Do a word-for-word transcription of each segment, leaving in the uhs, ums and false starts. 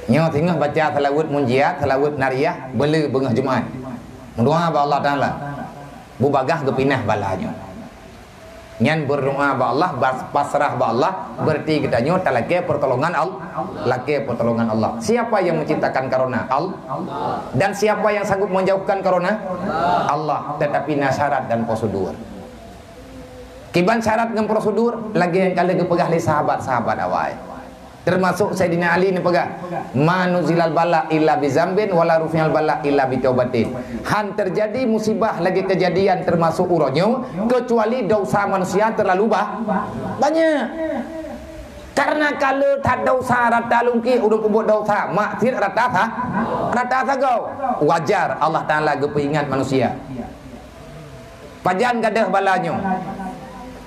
Nyoe singoh baca seulaweuet munjiat, seulaweuet nariyah, beuleu beungoh Jumat. Meudoa bak Allah Taala. Bubagaih geupinah bala nyoe. Nyan berdoa bak Allah, bas-, pasrah bak Allah, berarti geutanyoe talakée pertolongan Al-, lakée pertolongan Allah. Siapa yang menciptakan corona? Al-, dan siapa yang sanggup menjauhkan corona? Allah. Tetapi na syarat dan prosedur. Kiban syarat ngon prosedur, lagée nyang ka lheueh geupeugah lé sahabat-sahabat awai. Teumasok Saidina Ali neupeugah, "Ma nuzilal bala illa bi zambin, wala rufi'al bala illa bi taubatin." Han teujadi musibah lagée keujadian teumasok uroe nyoe, keucuali desya manusia teulalu ba-, banyak. Karena ka le that desya rata lungkée, ureuëng peubuet desya, maksiat rata sa-, rata sagoe. Wajar Allah Taala geupeuingat manusia. Pajan gadôh bala nyoe?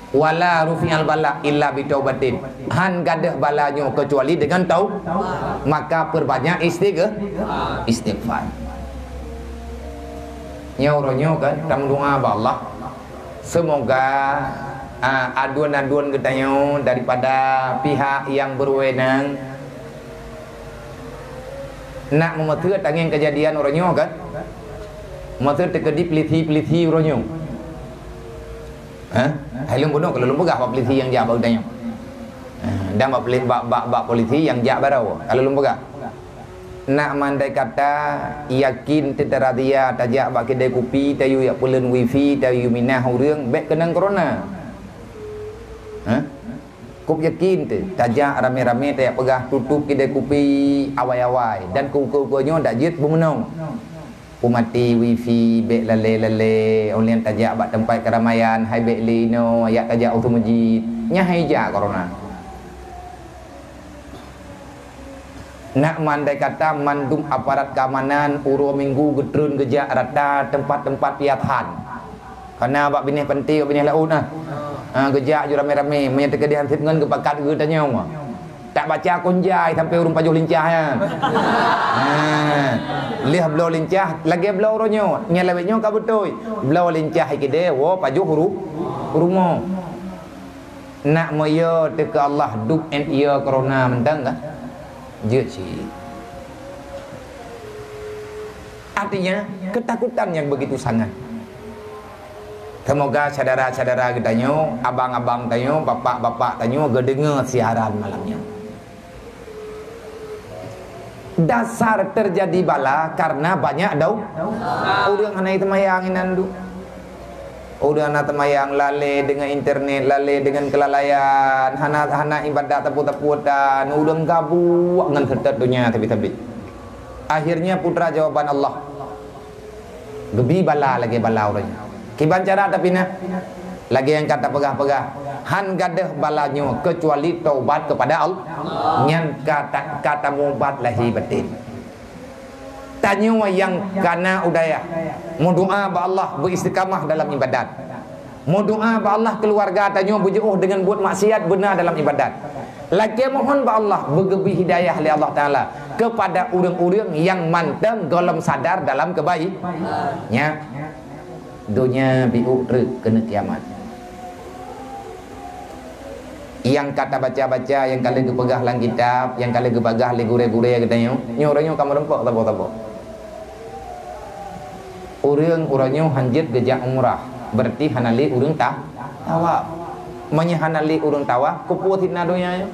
"Wala rufi'al bala illa bi taubatin." Han gadôh bala nyoe keucuali deungon tau-, maka peurbanyak istigh-, istighfar. Nyoe uroe nyoe kan, tameudoa bak Allah. Semoga, ah, aduen-aduen geutanyoe daripada pihak yang berwenang nak meumeuteue tangieng keujadian uroe nyoe kan. Meuseuti teukeudi polisi-polisi uroe nyoe. Hah? Hai lôn bunoe kalau lôn peugah bak polisi nyang jak bak geutanyoe. Ha, dan bak poli-, bak, bak, bak polisi nyang jak baroe, kalau lôn peugah. Nak mandai kata yakin teuta razia tajak bak keudai kupi, tayue jak peuleuen wifi, tayue minah ureuëng, bék keunong corona. Hah? Kop yakin teuh, tajak ramé-ramé tajak peugah tutup keudai kupi awai-awai dan keu ukeue-ukeue nyoe dak jeuet beumeunong. Peumati wifi, bék lalée-lalée, online tajak bak teumpat keuramaian, hai bék lé inoe, jak tajak u meujid, nyan hai jak corona. Nak mandai kata mandum aparat keamanan uroe Minggu geutreun geujak rata teumpat-teumpat piasan. Kana bak binéh panté, bak binéh laôt na. Ha, geujak ju ramé-ramé, meunyoe teukeudi han sép ngon geupakat geutanyoe. Tak baca konjai sampai ureuëng pajoh lincah nyan. Ha. Lheueh bloe lincah, lagée bloe uroe nyoe. Nyang lawét nyoe ka beutôi. Bloe lincah ikidée, woe pajoh ru-, rumoh. Nak meuyue teuka Allah dub and ye corona mantong kan? Jeuet cit. Artinya, ketakutan yang begitu sangat. Semoga syedara-syedara geutanyoe, abang-abang tanyoe, bapak-bapak tanyoe geudeungoe siaran malam nyoe. Dasar teujadi bala karena banyak dau-, ureuëng hana teumayang inan duek. Ureuëng hana teumayang, lalée deungon internet, lalée deungon keulalaian, hana, hana ibadat teupeu-teupeu dan ureuëng gabuek ngon seutôt donya sabe-sabe. Akhirnya putra jawaban Allah. Geubi bala lagée bala uroe nyoe. Kiban cara tapi na, lagée nyang ka tapeugah-peugah, han gadôh bala nyoe keucuali taubat keupada Allah. Nyan ka ta-, ka tamubat lahé batin. Tanyoe nyang kana u dayah, meudoa bak Allah beuistiqamah dalam ibadat. Meudoa bak Allah keuluwarga tanyoe beujiôh deungon buet maksiat beuna dalam ibadat. Lakée mohon bak Allah beugeubri hidayah lé Allah Taala keupada ureuëng-ureuëng nyang mantong gohlom sadar dalam keubai-, nya, donya biôk treuk keuneuk kiamat. Nyang ka tabaca-baca, nyang ka lheueh geupeugah lam kitab, nyang ka lheueh geupeugah lé gurée-gurée geutanyoe, nyoe uroe nyoe ka meurumpok saboh-saboh. Ureuëng uroe nyoe hanjeuet geujak umrah, berarti hana lé ureuëng ta-, tawaf. Meunyoe hana lé ureuëng tawaf, keupeue sitna donya nyoe?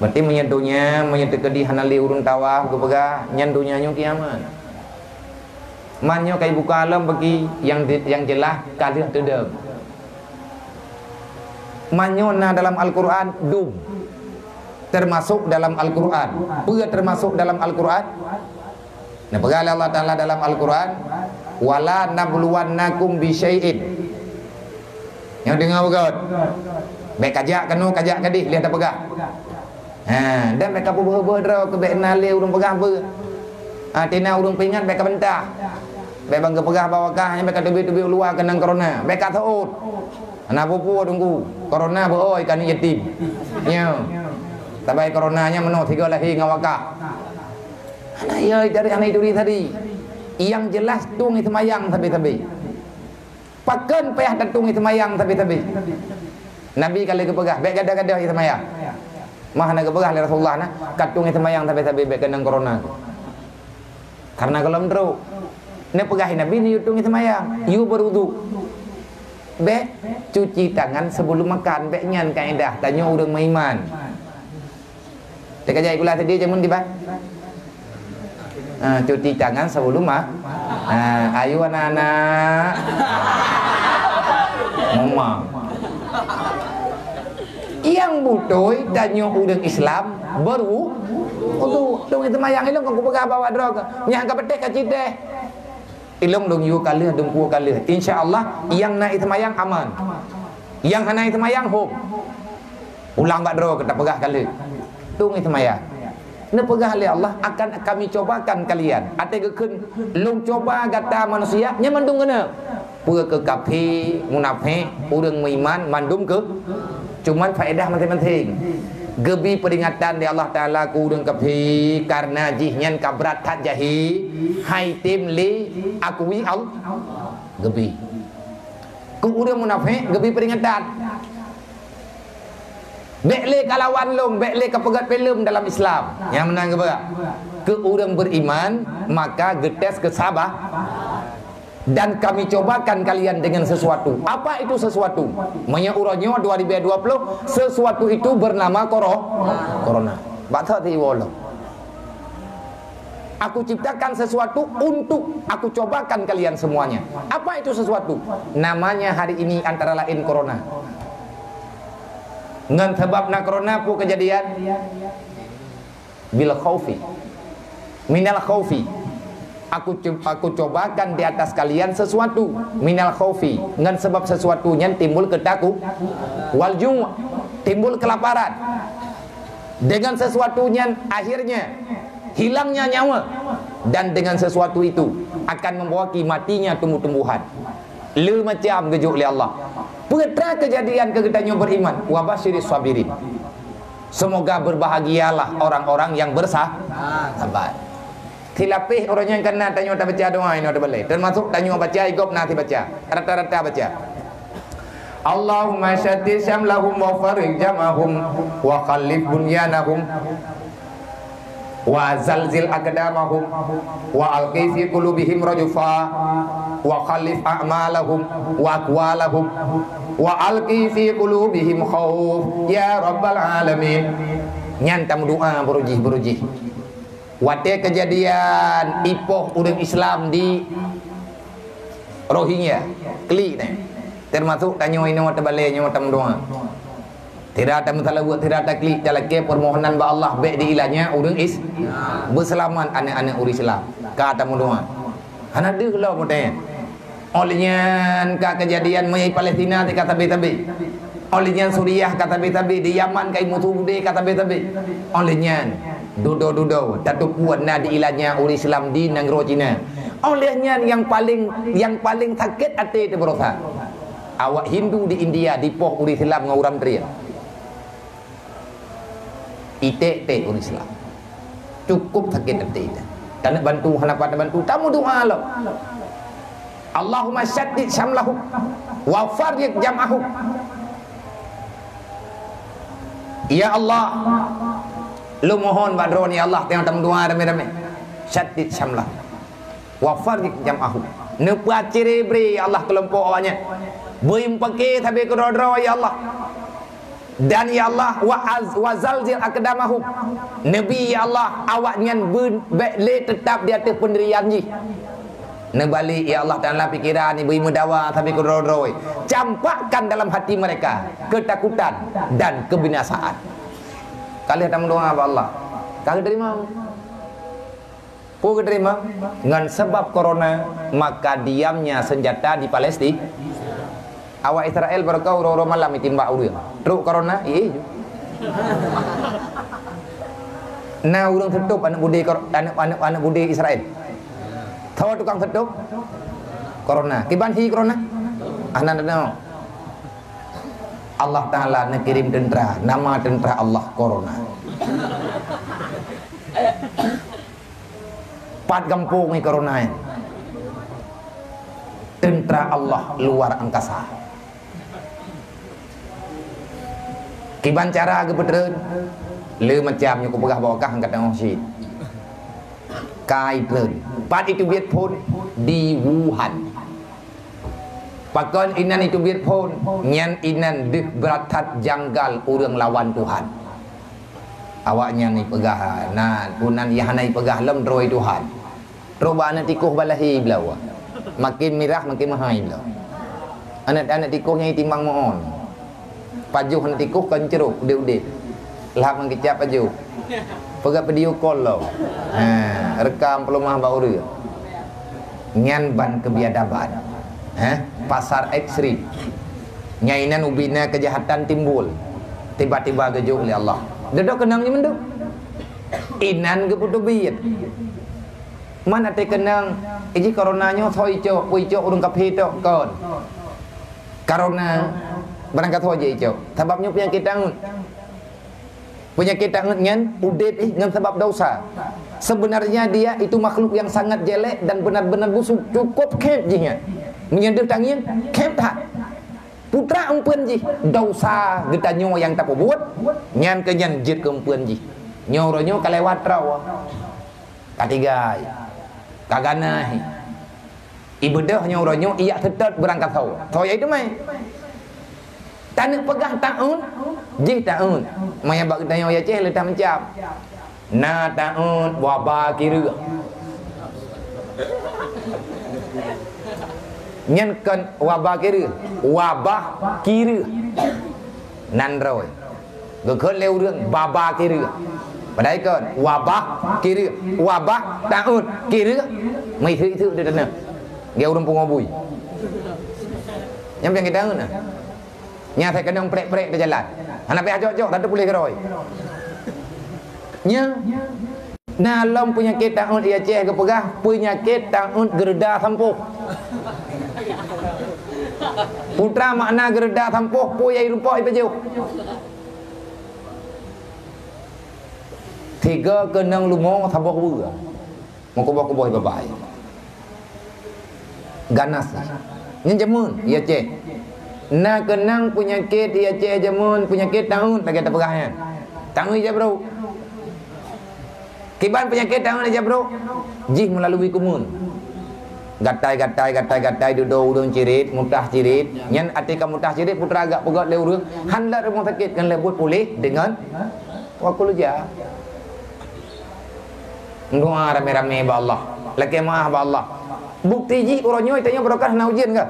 Berarti meunyoe donya, meunyoe teukeudi hana lé ureuëng tawaf, geupeugah, nyan donya nyoe kiamat. Man nyoe ka ibuka lom bagi nyang di-, nyang jeulaih ka lheueh teudong. Man nyoe na dalam Al-Qur'an, dum. Teumasok dalam Al-Qur'an. Peue teumasok dalam Al-Qur'an? Neupeugah lé Allah Taala dalam Al-Qur'an, "Wala nabluwannakum bi syai'in." Nyoe deungoe beugôt. Bék kajak keunoe, kajak keudeh, lheueh tapeugah. Ha, dan bék ka peubeuet-beuet droe keu bék na lé ureuëng peugah beuet. Ha, tina ureuëng peuingat bék ka bantah. Bék ban geupeugah bahwa kah nyan bék ka teubiet-teubiet u luwa keunong corona. Bék ka seuôt. Hana peue-peue teungku. Corona beuoi ka aneuk yatim. Nyo. Sabai corona nyan meunoe sigoe lahé ngon wakah. Hana iya cari, hana ituri tadi. Nyang jeulaih tueng seumayang sabe-sabe. Pakon payah tatueng seumayang sabe-sabe? Nabi ka lheueh geupeugah, bék gadôh-gadôh seumayang. Mah na geupeugah lé Rasulullah na, "Ka tueng seumayang sabe-sabe bék keunong corona." Karena gohlom trok. Neupeugah Nabi, "Neuyue tueng seumayang, yue beuwudu. Bék cuci tangan sebelum makan." Bék nyan kaedah tanyoe ureuëng meuiman. Teuka jai gula tadi jamun tiba. Ah, cuci tangan sebelum ma-, ah, ayo anak-anak. Mama. Nyang beutôi tanyoe ureuëng Islam baru wudu. Dong itu mayang ilong kau peugah bawa droga. Nyang ka beuteh ka citeh. Ilong dong yu kaleuh, dong kuah kaleuh. Insya Allah, nyang na itu mayang aman. Nyang hana itu mayang hom. Ulang bak droe keu tapeugah ka lheueh. Tueng seumayang. Neupeugah lé Allah, "Akan Kami cobakan kalian." Até geukheun, "Lôn coba gata manusia," nyan mandum keuneuk. Peue keu kafé, munafék, ureuëng meuiman, mandum keu. Cuman faedah maséng-maséng. Geubi peuringatan lé Allah Taala keu ureuëng kafé, kareuna jih nyan ka brat that jahé, hai tem lé akui Allah. Geubi. Keu ureuëng munafék, geubi peuringatan. Bék lé kalawan lôn, bék lé kapeugét filem dalam Islam. Nyang meunan geupeugah, keu ureuëng beriman, maka geutés keu sabar. Dan Kami cobakan kalian dengan sesuatu. Apa itu sesuatu? Meunyoe uroe nyoe dua ribu dua puluh, sesuatu itu bernama koro-, corona. Bak that iwoe lom. Aku ciptakan sesuatu untuk Aku cobakan kalian semuanya. Apa itu sesuatu? Namanya hari ini antara lain corona. Ngon sabab na corona peue keujadian? Bil khaufi. Minal khaufi. Aku cu-, Aku cobakan di atas kalian sesuatu. Minal khaufi. Ngon sabab sesuatu nyan timbul keutaku-, wal ju', timbul kelaparan. Dengan sesuatu nyan akhirnya hilangnya nyawa, dan dengan sesuatu itu akan membawa ki matinya tumbuh-tumbuhan. Le macam geujok lé Allah. Peue teuma keujadian keu geutanyoe beriman, wa basyiris sabirin. Semoga berbahagialah orang-orang yang bersa-, sabar. Silapeh uroe nyan kana tanyoe tabaca doa inoe tabalai. Termasuk tanyoe baca, i gob na sibaca. Rata-rata baca. Allahumma syattit syamlahum wa farriq jam'ahum wa khallif bunyanahum wa zalzil aqdamahum wa alqi fi qulubihim rajfa wa khallif a'malahum wa aqwalahum wa alqi fi qulubihim khauf ya rabbal alamin. Nyan tameudoa beurujih-beurujih. Watée keujadian ipoh ureuëng Islam di Rohingya, klik nyan. Termasuk tanyoe inoe tabalai nyoe tameudoa. Sira tameusalaweuet, sira taklik, talakée peumohonan bak Allah bék diilanya ureuëng Is-, beuseulamat aneuëk-aneuëk ureuëng Islam. Ka tameudoa. Hana deuh lom watée nyan. Óh lheueh nyan ka keujadian meunyang Palestina ka sabe-sabe. Óh lheueh nyan Suriah ka sabe-sabe, di Yaman ka musoh beudé ka sabe-sabe. Óh lheueh nyan dudoe-dudoe tateupeue na diilanya ureuëng Islam di nanggroe Cina. Óh lheueh nyan nyang paleng, nyang paleng sakét até teuh baroesa. Awak Hindu di India dipoh ureuëng Islam ngon uram trieng. Iték-iték ureuëng Islam. Cukup sakét até. Taneuk bantu, hana pat bantu, tameudoa lom. Allahumma syattit syamlahum wa farriq jam'ahum. Ya Allah, lôn mohon bak Droeneuh ya Allah, nyang tameudoa ramé-ramé. Syattit syamlahum. Wa farriq jam'ahum. Neupeuciré-bré ya Allah keulompok awaknyan. Beuimpake sabe keudroe-droe ya Allah. Dan ya Allah, wa az-, wa zalzil aqdamahum. Neubi ya Allah, awaknyan beu-, bék lé teutap di ateueh peundirian jih. Neubalek ya Allah Taala pikeran, bri meudawa sabe keudroe-droe. Campakkan dalam hati mereka ketakutan dan kebinasaan. Ka lheueh tameudoa bak Allah. Ka geuterima. Peue geuterima? Ngon sabab corona, maka diamnya senjata di Palestina. Awak Israel barokah uroe-uroe malam itimbak ureuëng. Trok corona, ié ju. Na ureuëng seutôb aneuëk budé kor-, aneuëk, aneuëk, aneuëk budé Israel. Tho tukang seutôb? Corona. Kiban hi corona? Ah, na, na, na. Allah Taala neukirém teuntra, nama teuntra Allah corona. Pat gampông ngon corona nyan? Teuntra Allah luar angkasa. Kiban cara geupeutreun? Le macam nyoe kupeugah bak kah angkat tanyoe cit. Ka iphon. Pat iteubiet phon? Di Wuhan. Pakon inan iteubiet phon? Nyan inan deuh brat that janggal ureuëng lawan Tuhan. Awaknyan ipeugah, na, peue nan nyang hana ipeugah lom droe Tuhan. Trok bak aneuk tikoh balahi bloe. Makin mirah, makin meuhai bloe. Aneuk-aneuk tikoh nyang itimbang meuon. Pajoh aneuk tikoh kon crok udeb-udeb. Lhah ngon kicap pajoh. Peugah video call lom. Ha, rekam peuleumah bak ureuëng. Nyan ban keubiadaban. Ha, pasar ekstrim. Nyang inan ubina keujahatan timbul. Tiba-tiba geujok lé Allah. Dudoe keunong nyoe mandum. Inan geupeuteubiet. Man até keunong, iji corona nyoe soe icok, peue icok ureuëng kafé tok kon. Corona barangkasoe jih icok. Sabab nyoe peunyakét tangeut. Peunyakét tangeut nyan udeb ih ngon sabab dosa. Sebenarnya dia itu makhluk yang sangat jelek dan benar-benar busuk, cukup khép jih nyan. Meunyoe deuh tangieng, khép that. Putra eumpeuen jih, dosa geutanyoe nyang tapeubuet, nyan keu nyan jeuet keu eumpeuen jih. Nyoe uroe nyoe ka lewat droe. Ka tigai. Ka ganas. Ibeudôh nyoe uroe nyoe ijak seutôt beurangkasoe. Soe itu mai? Taneuk peugah tangeut, jih tangeut. Maya bak geutanyoe Aceh le that macam. Na tangeut waba kireueh. Nyan kon waba kireueh, wabah kireueh. Nan droe. Geukheun lé ureuëng baba kireueh. Padahai kon wabah kireueh, wabah tangeut kireueh. Meuiseuk-iseuk di taneuh. Geu ureuëng pungo bui. Nyan peunyakét tangeut na. Nyan asai keunong prek-prek di jalan. Hana payah cok-cok, tapi puléh keudroe. Nyan. Na lom peunyakét tangeut di Aceh geupeugah peunyakét tangeut geureuda sampoh. Putra makna geureuda sampoh, peue nyang irumpok ipajoh. Tiga keunong leumo saboh beue. Meukuboh-kuboh ibabai. Ganas. Nyan jameun, di Aceh. Na keunong peunyakét di Aceh jameun, peunyakét tangeut lagée tapeugah nyan. Tangeut ijak brok. Kiban peunyakét tangeut ijak brok? Jih meulalui kumeun. Gatai-gatai, gatai-gatai, dudoe ureuëng cirit, mutah cirit. Nyan até ka mutah cirit, putra agak peugét lé ureuëng, han lé rumoh sakét, ngon lé buet puléh deungon wakul uja. Meudoa ramé-ramé bak Allah. Lakée meuáh bak Allah. Bukti jih uroe nyoe tanyoe barokah na ujeuen ka.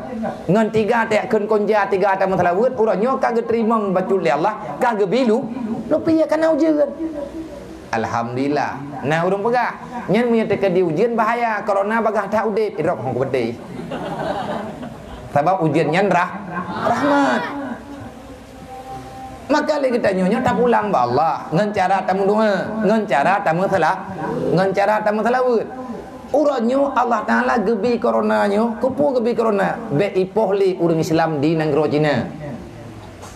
Ngon tiga até kheun konja, tiga até meuseulaweuet, uroe nyoe ka geuteurimong bacut lé Allah, ka geubi lu, lupi ka na ujeuen. Alhamdulillah. Na ureuëng peugah, nyan meunyoe teukeudi ujeuen bahaya, corona bagah that udeb, irok hong keubeude. Sabab ujeuen nyan rah-, rahmat. Maka lé geutanyoe nyoe tapulang bak Allah ngon cara tameudoa, ngon cara tameusela-, ngon cara tameuseulaweuet. Uroe nyoe Allah Taala geubi corona nyoe, keupeue geubi corona? Bék ipoh lé ureuëng Islam di nanggroe Cina.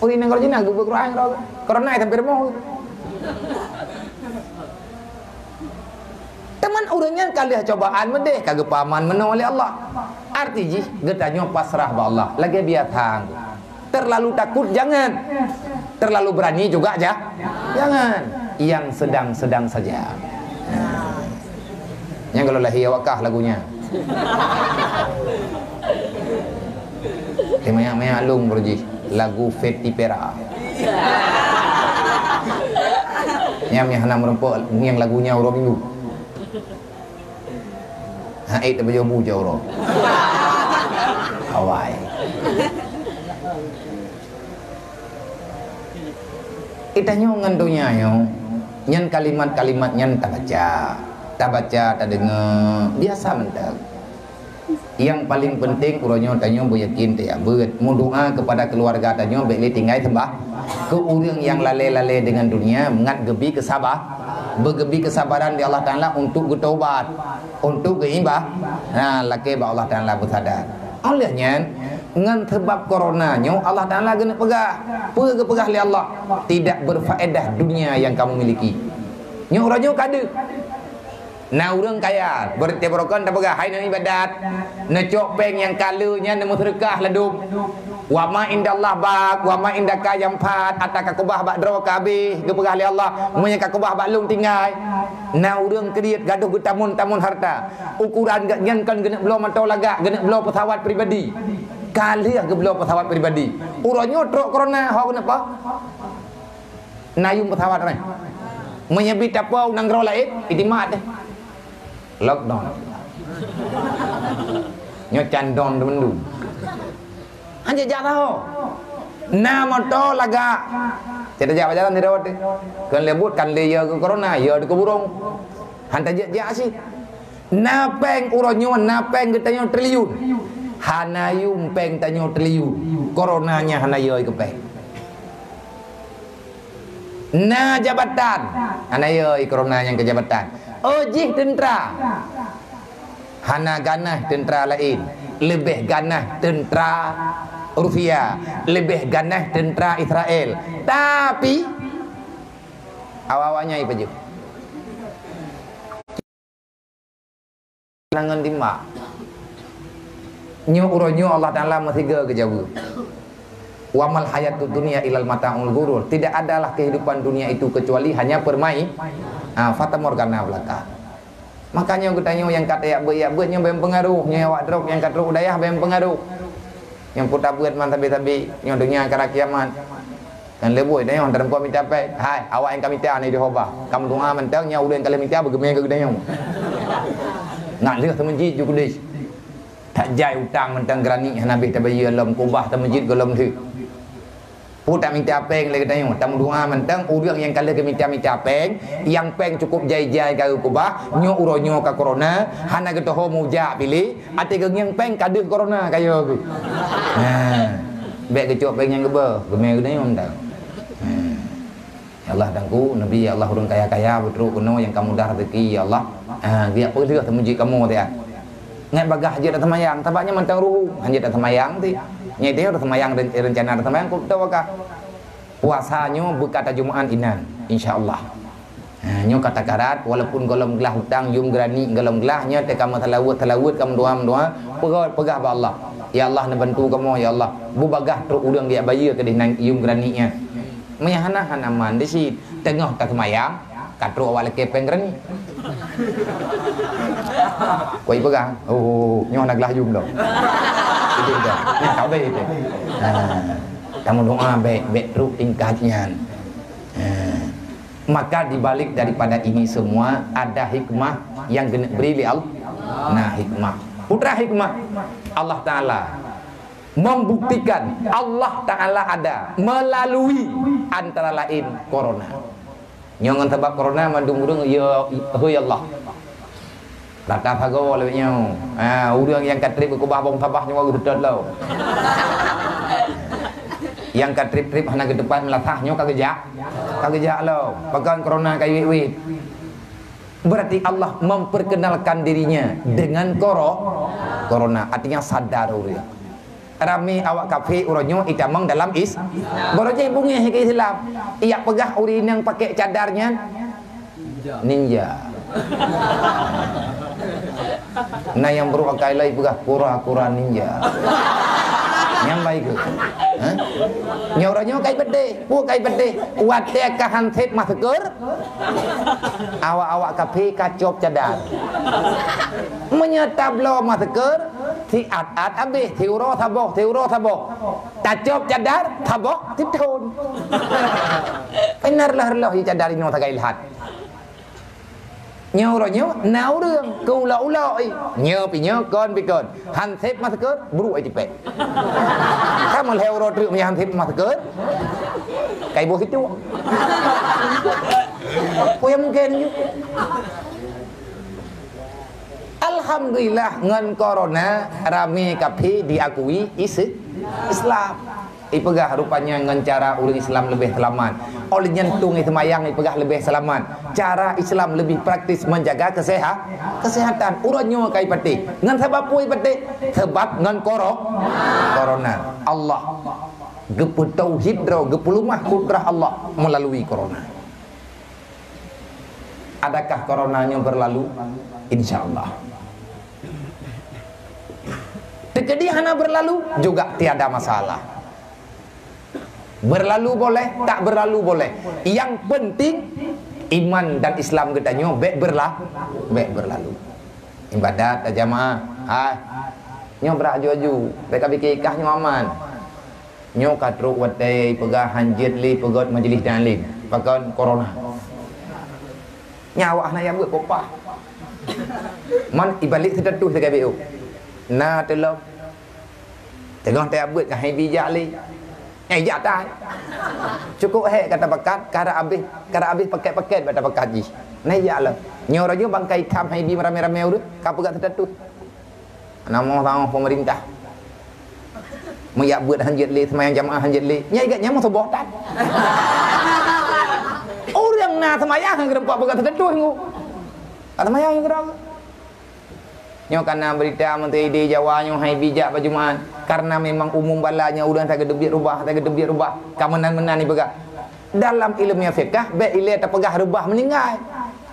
Ureuëng nanggroe Cina geubi corona, corona sampai rumoh. Teuma ureuëng nyan ka lheueh cobaan meudeh ka geupeuaman meunoe lé Allah. Arti jih geutanyoe pasrah bak Allah lagée biasa. Terlalu takut jangan. Terlalu berani juga ja-, jangan. Yang sedang-sedang saja. Nyang kalau lahé awak kah lagunya. Teumayang-mayang along beurujih lagu Fetty Pera. Nyam nyang hana meureumpok nyang lagunya uroe Minggu. Hai, tabajoe bu jawro. Awai. Itanyoe ngon donya nyoe, nyan kalimat-kalimat nyan tabaca. Tabaca, tadeungoe, biasa mantong. Yang paling penting uroe nyoe tanyoe beuyakin tajak beuet, meudoa kepada keluarga tanyoe bék lé tinggai seumbah. Keu ureuëng nyang lalé-lalé deungon dunia, mangat geubi keusaba-, beugeubi keusabaran di Allah Taala untuk geutobat, untuk geuiba-, nah, lakée bak Allah Taala beusadar. Óh lheueh nyan, ngon sabab corona nyoe Allah Taala geuneuk peugah, peue geupeugah lé Allah, tidak berfaedah dunia yang kamu miliki. Nyoe uroe nyoe ka deuh. Na ureuëng kaya, beureuti beurokon tapeugah hai ngon ibadat, neucok péng nyang ka le nyan neumeuseudeukah ladôm. "Wa ma indallah baq, wa ma indaka yanfad," ata ka keubah bak droe ka habéh, geupeugah lé Allah, "Meunyo ka keubah bak lôn tinggai." Na ureuëng kriet gadoh geutamon-tamon harta. Ukuran geuh nyan kon geuneuk bloe moto lagak, geuneuk bloe peusawat pribadi. Ka lheueh geubloe peusawat pribadi. Uroe nyoe trok corona, ho geuneuk po? Na yuem peusawat nyan. Meunyo bit tapo u nanggroe laén, itimat deh. Lockdown. Nyoe candon teumendum. Hana jak saho. Na moto lagak. Cit jak bak jalan sidroe teuh. Kon lé buet kan lé ya keu corona, ya keu burong. Hana jak-jak cit. Na péng uroe nyoe, na péng geutanyoe triliun. Hana yuem péng tanyoe triliun. Corona nyan hana ya keu péng. Na jabatan, hana ya corona nyang keu jabatan. Oh jih teuntra. Hana ganas teuntra laén, leubeh ganas teuntra Rusia, leubeh ganas teuntra Israel. Tapi awak-awaknya ipajoh. Langan timbak. Nyoe uroe nyoe Allah Taala meusiga geujaweub. "Wa mal hayatud dunya illal mata'ul ghurur." Tidak adalah kehidupan dunia itu kecuali hanya permain, ah, fatamorgana belaka. Makanya geutanyoe nyang ka tajak beuet-jak beuet nyoe bèk pengaruh, nyoe awak droe nyang ka trok u dayah bèk pengaruh. Nyang puta beuet man sabe-sabe, nyoe donya ka rhah kiamat. Kan lé buet tanyoe, tareumpa mita péng. Hai, awak nyang ka mita ni di khobah. Ka meudoa mantong, nyoe ulôn ka lheueh mita beugeumé keu geutanyoe. Nak lheueh teumeujit ju keudeh. Tak jai utang mantong geurani hana beh tabayeue lom, kubah teumeujit gohlom lheueh. Peue tamita péng lé geutanyoe, tameudoa mantong ureuëng nyang ka lheueh geumita-mita péng, nyang péng cukup jai-jai ka geukubah, nyoe uroe nyoe ka corona, hana geutoho meujak piléh, até geungieng péng ka deuh corona kayô geuh. Ha. Bèk geucok péng nyang geuba, geumé geutanyoe mantong. Ha. Ya Allah, Teungku, neubi, ya Allah, ureuëng kaya-kaya beutrok keunoe nyang ka mudah rezeki, ya Allah. Ha, geujak peulheueh teumeujit kamoe teuh. Ngat bagah jeuet taseumayang, sabab nyan mantong ruhu, han jeuet taseumayang teuh. Nyan teuh taseumayang, ren-, rencana taseumayang, kok teuh wakah. Puasa nyoe beuka tajumeu'an inan, insya Allah. Ha, nyoe ka takarat, walaupun gohlom glah utang, yum geurani gohlom glah, nyoe teuka meusalaweuet-salaweuet, ka meudoa-meudoa, peugah, peugah bak Allah, "Ya Allah, neubantu kamoe, ya Allah. Beubagah trok ureuëng geujak bayeue keudeh nan yum geurani nyan." Meunyo hana, hana man di sit. Teungoh taseumayang, ka trok awak lakée péng geurani. Kok ipeugah, "Oh, nyoe na glah yum dah." Itu dah. Nyan ka habéh itu. Ha. Tameudoa bèk, bèk trok tingkat nyan. Ha. Maka di balik daripada ini semua ada hikmah yang keuneuk bri lé Allah. Nah, hikmah. Peue teuma hikmah? Allah Taala membuktikan Allah Taala ada melalui antara lain corona. Nyoe ngon sabab corona mandum ureuëng ya, hôi Allah. Rata sagoe lagée nyoe. Ha, ureuëng nyang ka treb geukubah bong sabah nyoe geuseutôt lom. Nyang ka treb-treb hana geuteupat meulasah nyoe ka geujak. Ka geujak lom. Pakon corona ka wét-wét. Berarti Allah memperkenalkan dirinya dengan koro-, corona. Artinya sadar ureuëng. Ramé awak kafé uroe nyoe itamong dalam is-, baroe jih bungéh keu Islam. Ijak peugah ureuëng nyang pakai cadar nyan ninja. Na nyang brok akai lom ipeugah kura-kura ninja. Nyan baik ke? Ha? Nyoe uroe nyoe kai pedeh, peue kai pedeh? Watée ka han sép masker, awak-awak kafé ka cop cadar. Meunyoe tabloe masker, siat-at habéh, siuroe saboh, siuroe saboh. Tacop cadar, saboh, sithon. Pih na reuloh-reuloh ie cadar inoe sagai leuhat. Nyoe uroe nyoe na ureuëng keu ulok-ulok, ih. Nyoe pih nyoe, kon pih kon. Han sép masker, brok ai tipék. Ka meulhèe uroe treuk meunyoe han sép masker. Kai boh situ. Peue nyang mungken ju? Alhamdulillah, ngon corona ramé kafé diakui is-, Islam. Ipeugah rupanya ngon cara ureuëng Islam leubeh seulamat. Óh lheueh nyan tueng seumayang ipeugah leubeh seulamat. Cara Islam lebih praktis menjaga keseha-, kesehatan. Uroe nyoe kai patéh. Ngon sabab peue patéh? Sebab ngon koro-, corona. Allah geupeutauhid droe, geupeulumah kudrah Allah melalui corona. Adakah corona nyoe berlalu? Insya Allah. Teukeudi hana berlalu, juga tiada masalah. Berlalu boleh, tak berlalu boleh. Yang penting iman dan Islam geutanyoe bèk berla-, bèk berlalu. Ibadat jamaah, hai. Nyoe brat aju-aju, bèk ka pike kah nyoe aman. Nyoe ka trok watèe peugah hanjeuet lé peugöt majlis taklim, pakon corona. Nyan awak hana jak beuet peue pah. Man ibalek status sagai B O. Na teulom. Teungoh tajak beuet ka hai bi jak lé. Eh, jak tai. Cukôp hék ka tapakat, ka rab abéh, ka rab abéh paket-paket bak tapakat jih. Na jak lom. Nyoe uroe nyoe bangkai tham hai bi ramé-ramé ureueng, ka peugah status. Namoh tangöh peumeurintah. Meujak beuet hanjeuet lé, seumayang jamaah hanjeuet lé. Nyan igat nyan meusuboh that. Ureueng na seumayang geureumpok peugah status nyoe. Ka seumayang geureumpok. Nyoe kana beurita menteri di Jawa nyoe hai bi jak bak Jumat. Karena memang umum bala nyoe ureueng sagai geuteubiet rubah, sagai geuteubiet rubah. Ka meunan-meunan ipeugah. Dalam ilmu fiqah, bèk ilèe tapeugah rubah meuninggai.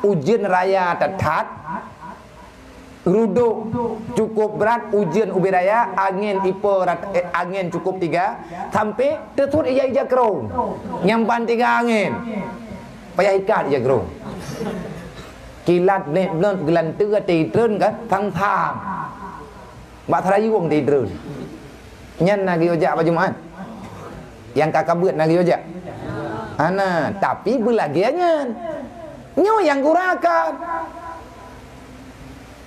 Ujeuen raya that-that, rudôk cukôp brat, ujeuen ubé raya, angén ipo rat-, eh, angén cukôp tiga, sampai teusut ija-ija krông. Nyang ban tiga angén. Payah ikat ija krông. Kilat blét-blôt geulanteue teutrön ka thang-thang. Bak seurayueng teutrön. Nyan na geuyue jak bak Jumat. Nyang ka kabeuet na geuyue jak. Hana, tapi beulagèe nyan. Nyoe nyang gura kan.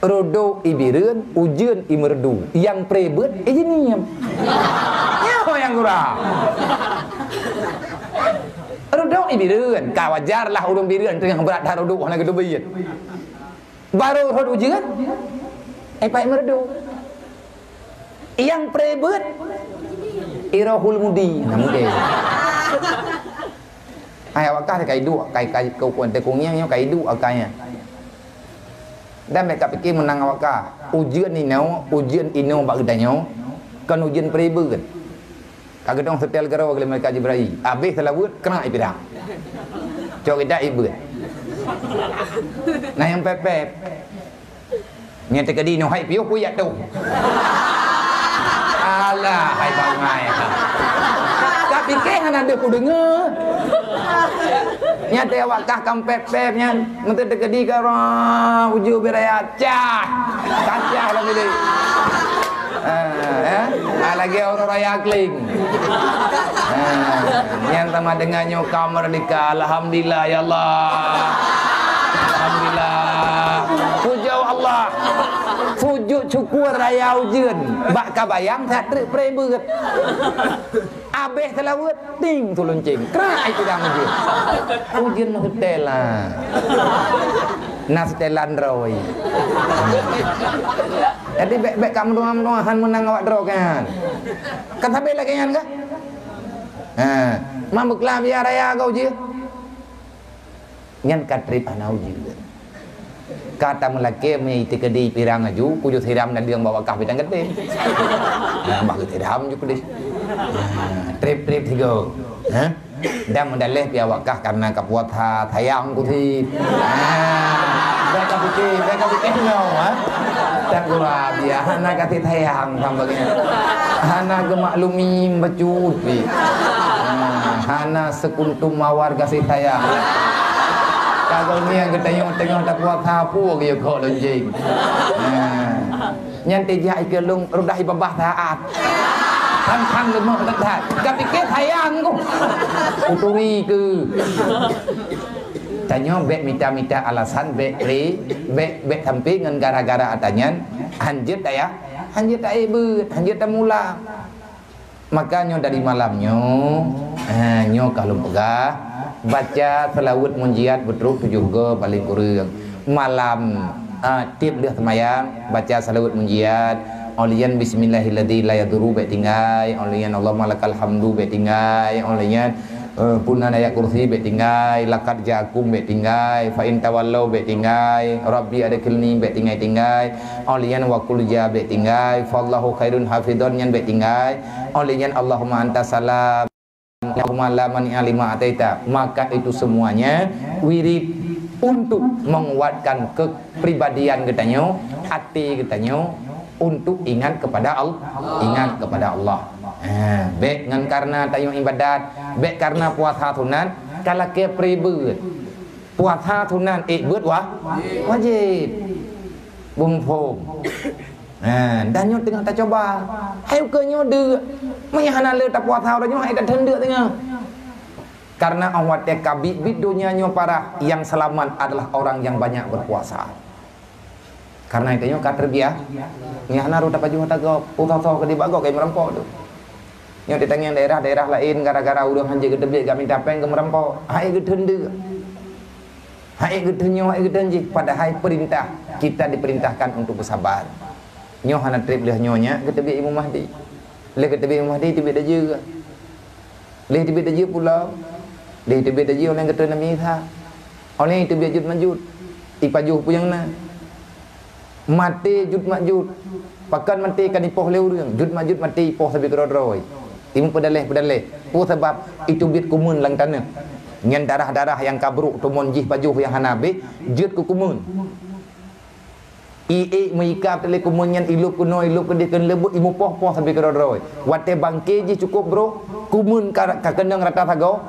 Rudôk ibireuen, ujeuen imeureudu. Nyang pré beuet, ijiniem. Nyoe nyang gura. Rudôk ibireuen, ka wajar lah ureueng bireuen teungoh brat that rudôk hana geuteubiet. Barô rhot ujeuen, eh, paih meureudu. Nyang pré beuet, irohul mudi, na mudi. Hai awak kah ka iduek, ka, ka, ka, ka, ka, nyoe ka iduek akai nyan. Dan bèk ka pike meunang awak kah. Ujeuen inoe, ujeuen inoe bak geutanyoe, kon ujeuen pré beuet. Ka geudong seutôt geuro lé malaikat Jibrail. Abéh seulaweuet, keurak ipidang. Cok geudak ibeuet. Nah nyang pép-pép. Nyang teukeudi nyoe hai piôh puyat tu. Alah, hai bangai. Ka pike hana deuh kudeungoe. Nyang teuh awak kah kam pép-pép nyan. Meuteuk teukeudi ka rah ujeuen ubé raya. Cah! Kacah lam bilik. Ah, eh? Ah, lagèe uroe raya kling. Ah, nyang teuma deungon nyoe ka meurdeka. Alhamdulillah, ya Allah. Alhamdulillah. Pujoe Allah. Sujut syukur raya ujeuen. Bak kabayang that treuk pré beuet. Abéh seulaweuet, ting, tu lonceng. Krak, ai sidang ujeuen. Ujeuen meuseutela. Na seutela droe. Jadi, bèk, bèk ka meudoa-meudoa han meunang awak droe kan. Kan sabe lagèe nyan kan? Ha. Mam beuklam ya raya keu ujeuen. Nyan ka trép hana ujeuen. Ka tameulakèe meuiteukeudi pirang aju, kujeuet siram ladeueng bak wakah bidang geutem. Nah, bak geusiram ju keudeh. Nah, trép-trép sigoe. Ha? Dan meudaleh pih awak kah karena ka puasa sayang ku sit. Ha. Bèk ka pike, bèk ka pike nyoe, ha? Tak gura dia hana kasih sayang sama bagian. Hana gemaklumi bacut sit. Ha. Hana sekuntum mawar kasih sayang. Kalau ni yang geutanyoe teungoh tapuasa, peue geuyue kok lonjeng. Nah, nyan teuh jak ikeue lôn rudah ibabah saat. Thang-thang leumoh that-that. Ka pike sayang ku. Kuturi keu. Tanyoe bèk mita-mita alasan, bèk pre, bèk, bèk sampai ngon gara-gara ata nyan, hanjeuet daya, hanjeuet taibeuet, hanjeuet tamula. Maka nyoe dari malam nyoe, ha, nyoe ka lôn peugah, baca seulaweuet munjiat beutrok tujoh goe paleng kureueng. Malam, ha, tiep lheueh seumayang, baca seulaweuet munjiat, óh lheueh nyan bismillahilladzi la yadurru bèk tinggai, óh lheueh nyan Allahumma lakal hamdu bèk tinggai, óh lheueh nyan, eh, puna ayat kursi bèk tinggai, laqad ja'akum bèk tinggai, fa in tawallau bèk tinggai, rabbi adkhilni bèk tinggai-tinggai, óh lheueh nyan wa qul ja bèk tinggai, fallahu khairun hafidhon nyan bèk tinggai, óh lheueh nyan Allahumma antas salam, Allahumma la mani'a lima ataita. Maka itu semuanya wirid untuk menguatkan kepribadian geutanyoe, até geutanyoe untuk ingat kepada Al-, ingat kepada Allah. Ha, bèk ngon karena tanyoe ibadat, Bék karena puasa sunat, ka lakée pribeuet. Puasa sunat, ék beuet wa-, wajéb. Beuphom. Ha, dan nyoe teungoh tacoba. Hai ukeue nyoe deuk. Meunyoe hana le tapuasa uroe nyoe, hai tatheun deuk teungoh. Karena 'oh watée ka biet-biet donya nyoe parah, yang selamat adalah orang yang banyak berpuasa. Karena itu nyoe ka terbiah, nyan hana rot tapajoh tagob, peue soe-soe keudeh bak gob ka meurampok tu. Nyoe teutangieng daerah-daerah laén gara-gara ureuëng hanjeuet geuteubiet ka mita péng keu meurampok. Hai geutheun deuk. Hai geutheun nyoe, hai geutheun jih, padahai perintah, kita diperintahkan untuk bersabar. Nyoe hana treb lheueh nyoe nyak geuteubiet Imam Mahdi. Lheueh geuteubiet Imam Mahdi teubiet dajeue. Lheueh teubiet dajeue pulo, lheueh teubiet dajeue oleh geuteu Nabi Isa. Oleh teubiet Jut Majut, ipajoh peue nyang na. Maté Jut Majut, pakon maté ka ipoh lé ureuëng, Jut Majut maté ipoh sabe keudroe-droe. Imeupeudaleh-peudaleh. Peue sabab? Iteubiet kumeun lam taneuh. Nyan darah-darah nyang ka brok teumon jih pajoh nyang hana abéh, jeuet keu kumeun. Ié meuyikab teuh lé kumeun nyan ilop keunoe, ilop keudeh keu leubeh, imupoh-poh sabe keudroe-droe. Watée bangke jih cukop brok, kumeun ka, ka keunong rata sagoe,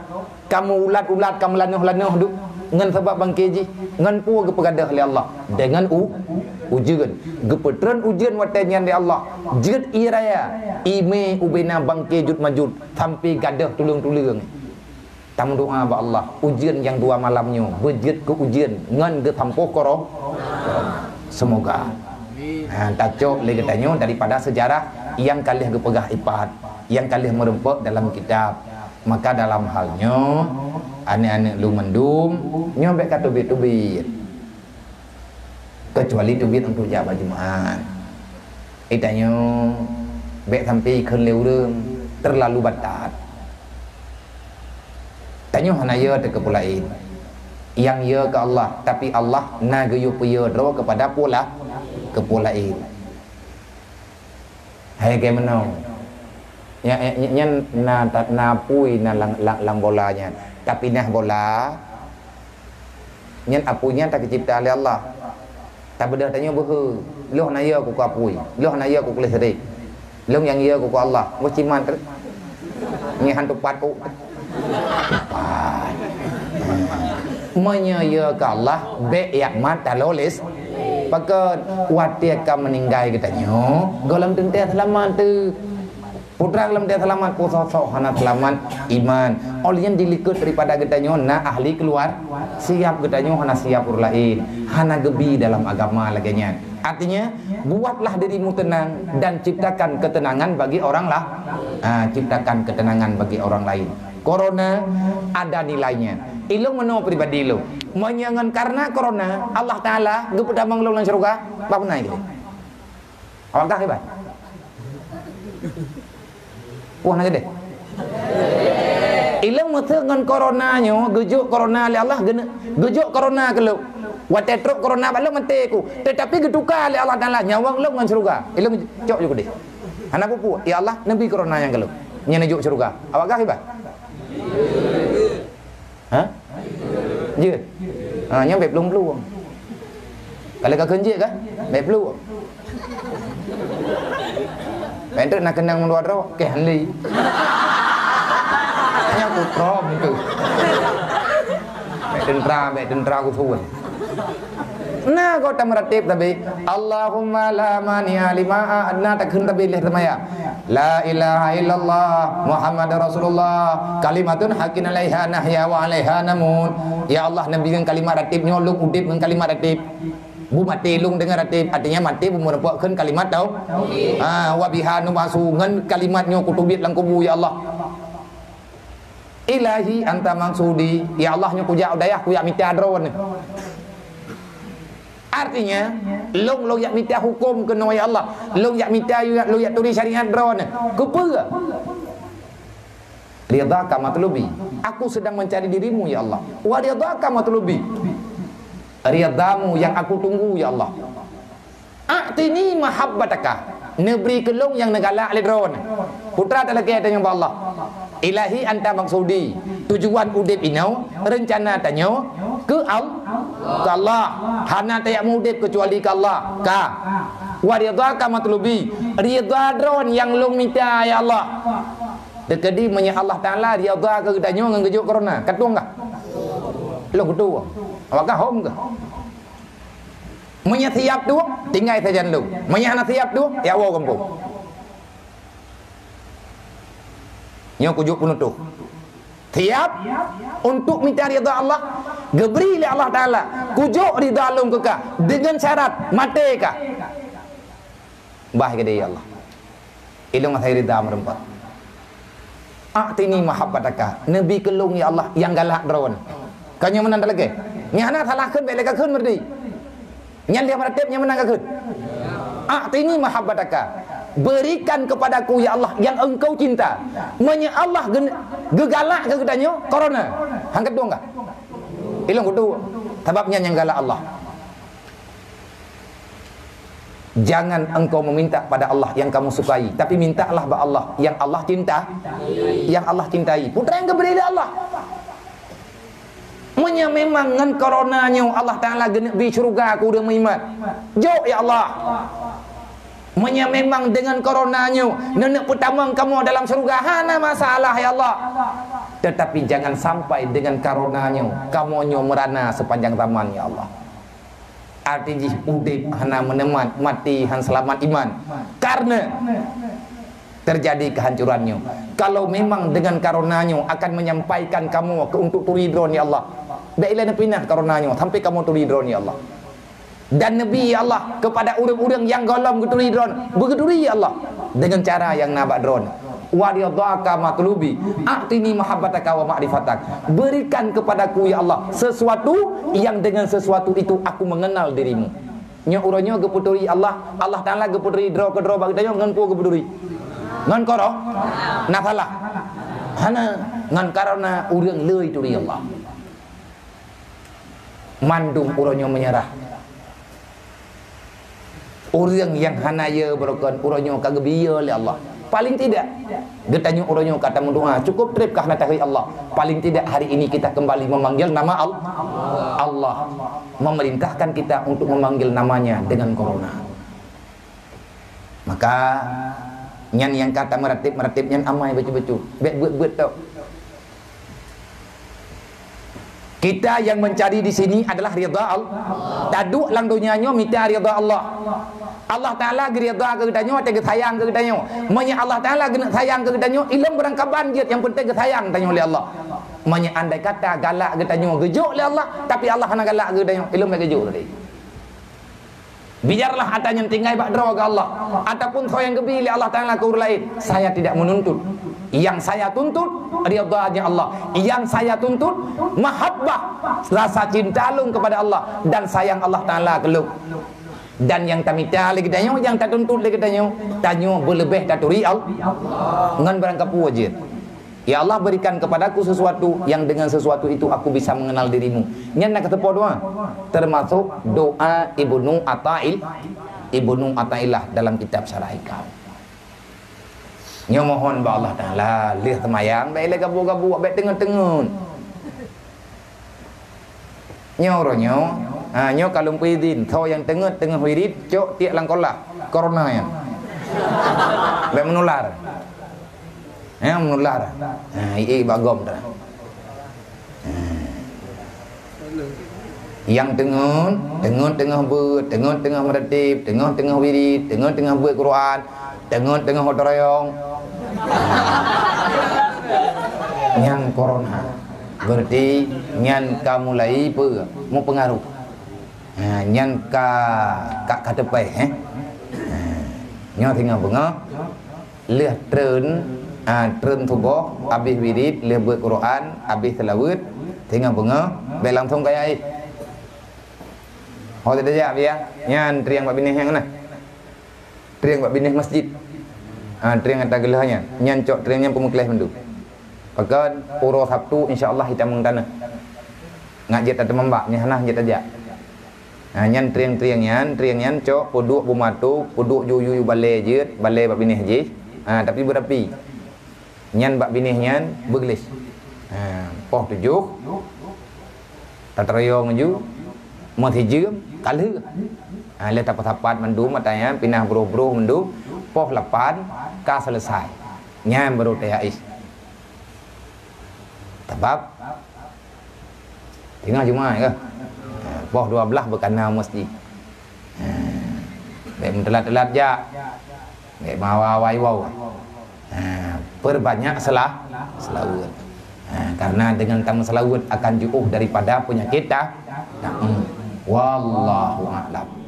ka meuulat-ulat, ka meulanoh-lanoh duek, ngon sabab bangke jih, ngon peue geupeugadôh lé Allah? Deungon u-, ujeuen. Geupeutreun ujeuen watée nyan lé Allah. Jeuet ié raya, imé ubena bangke Jut Majut, sampoe gadôh tuleueng-tuleueng. Tameudoa bak Allah, ujeuen nyang dua malam nyoe beujeuet keu ujeuen ngon geusampoh koro-, semoga. Ha, tacok lé geutanyoe daripada sejarah nyang ka lheueh geupeugah ipat, nyang ka lheueh meureumpok dalam kitab. Maka dalam hal nyoe, aneuk-aneuk lôn mandum, nyoe bék ka teubiet-teubiet. Keucuali teubiet untuk jak bak Jumat. Eh, tanyoe bék sampoe ikheun lé ureuëng teurlalu batat. Tanyoe hana yö teuh keu peue laén. Nyang yö keu Allah, tapi Allah na geuyue peuyö droe keupada peue la-, keu peue laén. Hai keu meunoe. Nya, nya, nya, nyan na ta-, na apui na lam, lam, lam bola nyan. Tapinah bola. Nyan apui nyan takeucipta lé Allah. Tabeudôh tanyoe beuhe. Lôn hana yö keu apui. Lôn hana yö keu listrik. Lôn nyang yö keu Allah. Meusiman teuk. Nyan hantu pat u. Meunyoe yö keu Allah, bék jak mat taloe lis-, pakon watée ka meuninggai geutanyoe, gohlom teuntée seulamat teuh. Putra gohlom teuntée seulamat, peue soe-soe hana seulamat iman. Óh lheueh nyan dilikot daripada geutanyoe na ahli keuluar, siab geutanyoe hana siab ureuëng laén, hana geubi dalam agama lagée nyan. Artinya, buatlah dirimu tenang dan ciptakan ketenangan bagi orang lah. Ah, ciptakan ketenangan bagi orang lain. Corona ada nilainya. Ilông meunoe pribadi ilông. Meunyoe ngon karena corona, Allah Taala geupeutamong lông lam syeuruga, bah beuna gitu. Awak gah hebat. Puih na keudeh. Ilông meuseu ngon corona nyoe, geujok corona lé Allah, geune-, geujok corona keu lôn. Watée trok corona bak lôn maté ku. Teutapi geutuka lé Allah Taala nyawöng lôn ngon syeuruga. Ilông cok ju keudeh. Hana peue-peue, "Ya Allah, neubi corona nyang keu lôn. Nyan neujok syeuruga." Awak gah hebat. Ha? Jeuet. Ha, nyan bék plueng-plueng. Kalau ka kheun jeuet kan? Bék plueng. Bék treuk na keunong meudua droe, keh handi. Nyan ku trom tu. Bék teuntara, bék teuntara ku suwon. Na kota meuratéb tabi, Allahumma la mani'a lima a'na takheun tabi leh seumaya. La ilaha illallah Muhammadur Rasulullah, kalimatun haqqun 'alaiha nahya wa 'alaiha namut. Ya Allah, neubi ngon kalimat ratéb nyoe, lôn udeb ngon kalimat ratéb. Bu maté lôn deungon ratéb, artinya maté bu meureumpok kheun kalimat tau. Ha, wa biha nub'atsu, ngon kalimat nyoe kuteubiet lam kubu, ya Allah. Ilahi anta maqsudi, ya Allah, nyoe kujak u dayah kujak mita droeneuh. Artinya, lôn, lôn jak mita huköm keunoe, ya Allah. Lôn jak mita, lôn jak turi syariat droeneuh. Keupeue? Ridhaka matlubi. Aku sedang mencari dirimu, ya Allah. Wa ridhaka matlubi. Ridhamu yang aku tunggu, ya Allah. A'tini mahabbataka, neubri keu lôn nyang neugalak lé Droeneuh. Putra talakée tanyoe bak Allah. Ilahi anta maqsudi, tujuan udeb inoe, reuncana tanyoe keu Al-, keu Allah. Hana tajak meuudeb keucuali keu Allah. Ka. Wa ridhaka matlubi, ridha Droeneuh nyang lôn mita, ya Allah. Teukeudi meunyoe Allah Taala ridha keu geutanyoe ngon geujok corona, ka tueng kah? Lôn kutueng. Awak ka hom kah? Meunyoe siab tueng, tinggai sajan lôn. Meunyoe hana siab tueng, ya woe gampông. Nyoe kujok peunutôh. Siab untuk mita ridha Allah, geubri lé Allah Taala. Kujok ridha lôn keu kah, deungon syarat maté kah. Bah keudéh, ya Allah. Ilôn asai ridha meureumpok. A'tini mahabbataka, neubi keu lôn, ya Allah, nyang galak droen. Ka nyoe meunan talakée. Nyang hana salah kheun, bék lé ka kheun meureuti. Nyan lheueh meuratéb nyang meunan ka kheun. A'tini mahabbataka, berikan kepadaku, ya Allah, yang Engkau cinta. Meunyoe Allah gen-, geugalak keu geutanyoe, corona. Han ka tueng kah? Ilôn kutueng. Sabab nyan nyang galak Allah. Jangan engkau meminta pada Allah yang kamu sukai, tapi mintalah bak Allah yang Allah cinta, yang Allah cintai. Peue treuk nyang geubri lé Allah. Meunyoe memang ngon corona nyoe Allah Taala geuneuk bi syeuruga keu ureuëng meuiman, jok ya Allah. Meunyoe memang deungon corona nyoe neuneuk peutamong kamoe dalam syeuruga, hana masalah ya Allah. Tetapi jangan sampai dengan corona nyoe kamoe nyoe meurana sepanjang zaman ya Allah. Arti jih udeb hana meuneumpat, mati han seulamat iman. Karena terjadi kehancuran nyoe. Kalau memang dengan corona nyoe akan menyampaikan kamoe ke untuk turi Droen, ya Allah, bék ilée neupinah corona nyoe sampai kamoe turi Droen, ya Allah. Dan neubi, ya Allah, kepada ureuëng-ureuëng nyang gohlom geuturi Droen, beugeuturi, ya Allah, dengan cara nyang na bak Droen. Wa ridhaka matlubi, a'tini mahabbataka wa ma'rifatak. Berikan kepadaku, ya Allah, sesuatu yang dengan sesuatu itu aku mengenal dirimu. Nyoe uroe nyoe geupeuturi Allah, Allah Taala geupeuturi droe keudroe bak geutanyoe ngon peue geupeuturi? Ngon corona? Salah. Hana, ngon corona ureuëng le turi Allah. Mandum uroe nyoe meunyeurah. Ureuëng nyang hana ye beureukan uroe nyoe ka geubiyeu lé Allah. Paling tidak, geutanyoe uroe nyoe ka tameudoa, cukup treb ka hana tari Allah. Paling tidak hari ini kita kembali memanggil nama Al-, Allah. Memerintahkan kita untuk memanggil namanya dengan corona. Maka nyan nyang ka tameurateb-merateb nyan amai bacut-bacut. Bék beuet-beuet tok. Kita yang mencari di sini adalah ridha Allah. Taduek lam donya nyoe mita ridha Allah. Allah Taala geuridha keu geutanyoe, watée geusayang keu geutanyoe. Meunyoe Allah Taala geuneuk sayang keu geutanyoe, ilong beurangkaban jeuet, nyang penting geusayang tanyoe lé Allah. Meunyoe andai kata galak geutanyoe geujok lé Allah, tapi Allah hana galak keu geutanyoe, ilong bék geujok tadi. Biarlah ata nyang tinggai bak droe keu Allah, ataupun soe nyang geubi lé Allah Taala keu ureuëng laén. Saya tidak menuntut. Yang saya tuntut ridhanya Allah. Yang saya tuntut mahabbah, rasa cinta lôn kepada Allah dan sayang Allah Taala keu lôn. Dan nyang tamita lé geutanyoe, nyang tatuntut lé geutanyoe, tanyoe beuleubeh taturi Allah ngon beurangkapeue jeuet. Ya Allah, berikan kepadaku sesuatu yang dengan sesuatu itu aku bisa mengenal dirimu. Nyan na keuteupeue doa, termasuk doa Ibnu Athail-, Ibnu Athaillah dalam kitab Syarah Hikam. Nyoe mohon bak Allah Taala, lheueh seumayang, bék lé gabu-gabu, bék teungeut-teungeut. Nyoe uroe nyoe, ha, nyoe ka lôn peuidin, soe nyang teungeut teungoh wirid, cok tiek lam kolah, corona nyan. Bék meunular. Ha, meunular. Ha, ié bak gom dah. Ha. Nyang teungeut, teungeut teungoh beuet, teungeut teungoh meuratéb, teungeut teungoh wirid, teungeut teungoh beuet Quran, teungeut teungoh gotong royong. Nyan corona. Berarti nyan ka mulai pe-, meupeungaruh. Ha, nyan ka, ka, ka teupée, eh. Ha, nyoe singoh beungoh, lheueh treun, ha, treun suboh, abéh wirid, lheueh beuet Quran, abéh seulaweuet, singoh beungoh, bék langsong kaya éh. Ho teudeujak biya, nyan trieng bak binéh nyang na. Trieng bak binéh masjid. Ha, trieng ata geulah nyan. Nyan cok trieng nyan peumeukleh mandum. Pakon uroe Sabtu insya Allah hita meutaneuh. Ngat jeuet tateumambak, nyan hana jeuet tajak. Ha, nyan trieng-trieng nyan, trieng nyan cok peuduek bumatu, peuduek ju-ju balée jeuet, balée bak binéh jih. Ha, tapi beurapi. Nyan bak binéh nyan beugleh. Ha, poh tujoh, tatarayong ju, meusijeum, ka lheueh. Ha, lheueh tapeusapat mandum ata nyan, pinah broh-broh mandum, poh lapan ka seuleusai. Nyan baru taya éh. Sabab teungoh Jumaat keuh, ha, poh dua belas beukana masjid. Ha, bèk meutelat-telat jak. Bèk meuawai-awai. Ha, perbanyak selah, selawat. Ha, karena dengan tameuselawat akan jiôh daripada penyakit ta-, ta-, hmm. Wallahu a'lam.